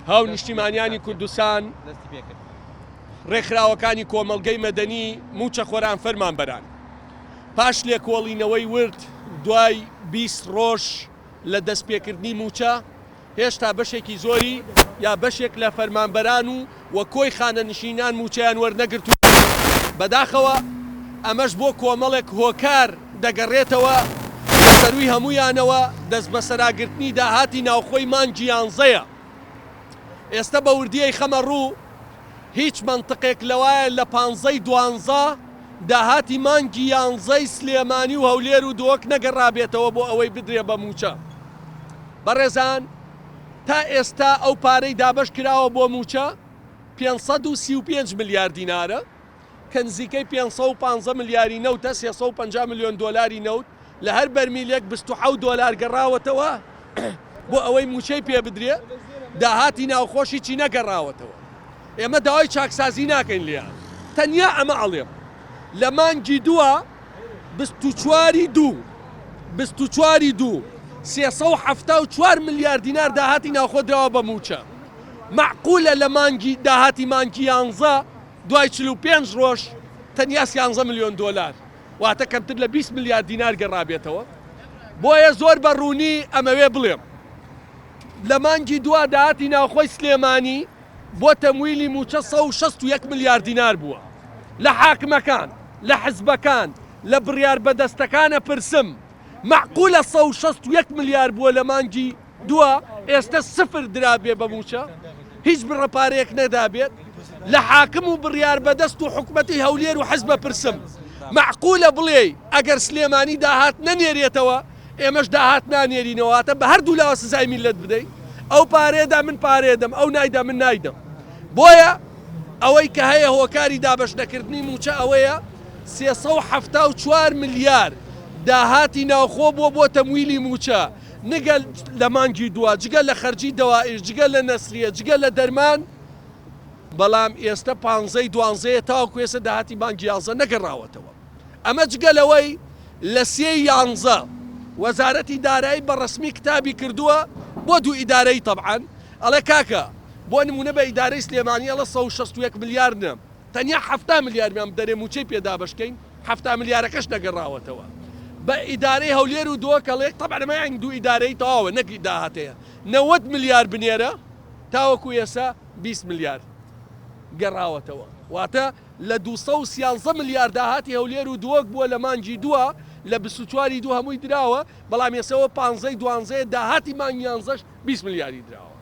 هاونیشتیمانیانی کوردستان، ڕێکخراوەکانی کۆمەڵگەی مەدەنی، مووچەخۆران، فەرمانبەران. پاش لێکۆڵینەوەی ورد دوای 20 ڕۆژ لە دەستپێکردنی مووچە، هێشتا بەشێکی زۆری یا بەشێک لە فەرمانبەران و و کۆی خانەنشینان مووچەیان وەرنەگرتووە، بەداخەوە ئەمەش بۆ کۆمەڵێک هۆکار دەگەڕێتەوە لە سەرووی هەموویانەوە دەستبەسەراگرتنی داهاتی ناوخۆی مانگی یانزەیە. ئێستە بە وردی ئەیخەمە ڕوو، هیچ مەنتقێک لەوایە لە پانزەی دوانزە داهاتی مانگی یانزەی سلێمانی و هەولێر و دهۆک نەگەڕابێتەوە بۆ ئەوەی بدرێ بە مووچە. بەڕێزان تا ئێستا ئەو پارەی دابەش کراوە بۆ مووچە 535 ملیار دینارە کە نزیکەی 515 ملیاری نەوتە 350 ملیۆن دۆلاری نەوت لە هەر بەرمیلێک 27 دۆلار گەڕاوەتەوە بۆ ئەوەی مووچەی پێ بدرێ داهاتی ناوخۆش هیچی نەگەڕاوەتەوە ئێمە داوای چاکسازی ناکەین لێیان تەنیا ئەمە ئەڵێم لە مانگی دووە 24 دوو 24 دوو 374 ملیار دینار داهاتی ناوخۆ دراوە بە مووچە مەعقولە لە مانگی داهاتی مانگی یانزە دوای 45 ڕۆژ تەنیا 13 ملیۆن دۆلار واتە کەمتر لە 20 ملیار دینار گەڕابێتەوە بۆیە زۆر بە ڕوونی ئەمەوێ بڵێم لە مانگی دوا داهاتی ناوخۆی سلێمانی بۆ تەمویلی مووچە 161 ملیار دینار بووە. لە حاکمەکان، لە حزبەکان، لە بڕیاربەدەستەکان ئەپرسم، مەعقولە 161 ملیار بووە لە مانگی دوا، ئێستە سفر درابێ بە مووچە؟ هیچ بڕە پارەیەک نەدابێت؟ لە حاکم و بڕیاربەدەست و حکومەتی هەولێر و حزب ئەپرسم، مەعقولە بڵێی ئەگەر سلێمانی داهات نەنێرێتەوە، ئێمەش داهات نانێرینەوە واتە بە هەردوو لاوە سزای میللەت بدەی ئەو پارەیەدا من پارەیەدەم ئەو نایدا من نایدەم بۆیە ئەوەی کە هەیە هۆکاری دابەش نەکردنی مووچە ئەوەیە 374 ملیار داهاتی ناوخۆ بووە بۆ تەمویلی مووچە نگە لە مانگی دووە جگە لە خەرجی دەوائیش جگە لە نەسریە جگە لە دەرمان بەڵام ئێستە پانزەی دوانزەیە تاوەکو ئێستا داهاتی مانگی یانزە نەگەڕاوەتەوە ئەمە جگە لەوەی لە سێی یانزە وەزارەتی دارایی بە ڕەسمی کتابی کردووە بۆ دوو ئیدارەیی تەبعەن ئەڵێ کاکە بۆ نموونە بە ئیدارەی سلێمانی ئەڵێ 161 ملیار نە تەنیا 70 ملیارمان بدەرێ مووچەی پێ دابەش کەین 70 ملیارەکەش نەگەڕاوەتەوە بە ئیدارەی هەولێر و دهۆک ئەڵێ تەبعەن ئەمە یانی دوو ئیدارەیی تەواوە نەک داهاتەیە 90 ملیار بنێرە تاوەکو ئێستا 20 ملیار گەڕاوەتەوە واتە لە 213 ملیار داهاتی هەولێر و دهۆک بووە لە مانگی دووە، لە 24 ی دوو هەمووی دراوە، بەڵام ئێسەوە پانزەی دوانزەیە داهاتی مانگی یانزەش 20 ملیاری دراوە.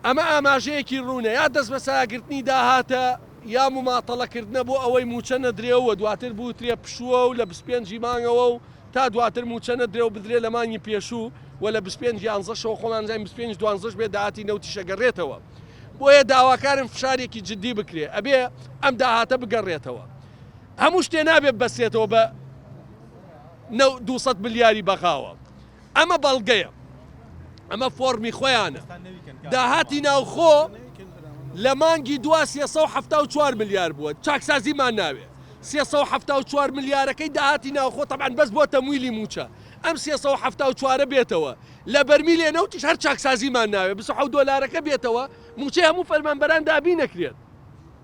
ئەمە ئاماژەیەکی ڕوونە یا دەستبەسەراگرتنی داهاتە یا موماتەڵەکردنە بۆ ئەوەی مووچە نەدرێ و دواتر بوترێ پشووە و لە 25 ی مانگەوە و تا دواتر مووچە نەدرێ و بدرێ لە مانگی پێشوو و لە 25 یانزەشەوە خۆمان زانین 25 دوانزەش بێ داهاتی نەوتیش ئەگەڕێتەوە. بۆیە داواکارم فشارێکی جدی بکرێ ئەبێ ئەم داهاتە بگەڕێتەوە هەموو شتێ نابێ ببەسترێتەوە بە 200 ملیاری بەغاوە ئەمە بەڵگەیە ئەمە فۆڕمی خۆیانە داهاتی ناوخۆ لە مانگی دوا 374 ملیار بووە چاکسازیمان ناوێ 374 ملیارەکەی داهاتی ناوخۆ تەبعەن بەس بۆ تەمویلی موچە ئەم 374 بێتەوە لە بەرمیلێ نەوتیش هەر چاکسازیمان ناوێ 27 دۆلارەکە بێتەوە موچەی هەموو فەرمانبەران دابین نەکرێت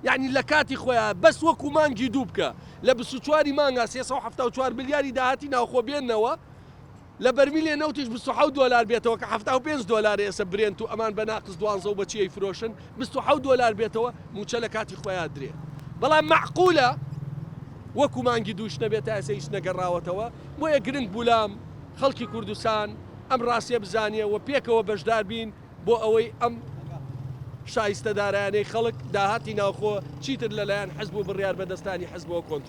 یعنی لە کاتی خۆیان بەس وەکو مانگی دوو بکە لە 24 مانگا 374 ملیاری داهاتی ناوخۆ بێنەوە لە بەرمیلێ نەوتیش 27 دۆلار بێتەوە کە 75 دۆلار ئێسە برێنت و ئەمان بە ناقس دوانزە و بەچی ئەیفرۆشن 27 دۆلار بێتەوە موچە لە کاتی خۆیان درێ بەڵام مەعقولە وەکو مانگی دووش نەبێت تا ئێستا هیچ نەگەڕاوەتەوە بۆیە گرنگ بولام خەڵکی کوردستان ئەم ڕاستیە بزانێ و پێکەوە بەشدار بین بۆ ئەوەی ئەم شایستەدارایانەی خەڵک داهاتی ناوخۆ چیتر لەلایەن حزب و بڕیاربەدەستانی حزبەوە کۆنترۆڵ.